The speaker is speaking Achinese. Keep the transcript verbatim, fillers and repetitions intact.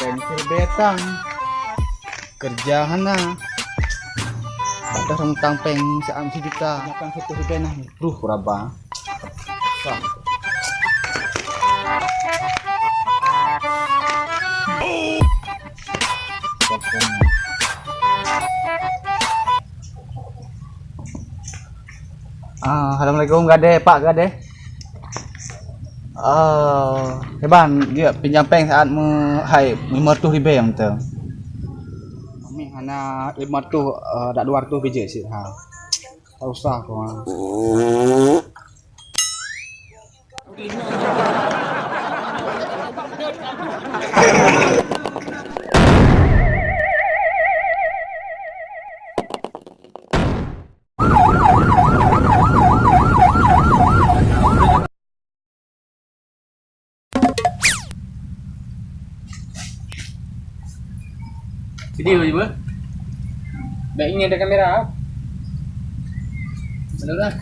Péng siribèe tang, keureuja hana. Padahai mutang péng siat sijuta. Nyan péng siribèe na, bruh, kuraba. Sah. Ah, assalamualaikum, gadéh, Pak gadéh. Ah, kiban, jeuet pinjam péng siat meuhai lima reutôh ribèe mantong. Kami hana lima reutôh, eh, dak dua reutôh bijéh cit ha. Tak usah kau. Video je bah. Baik ini ada kamera. Betul lah.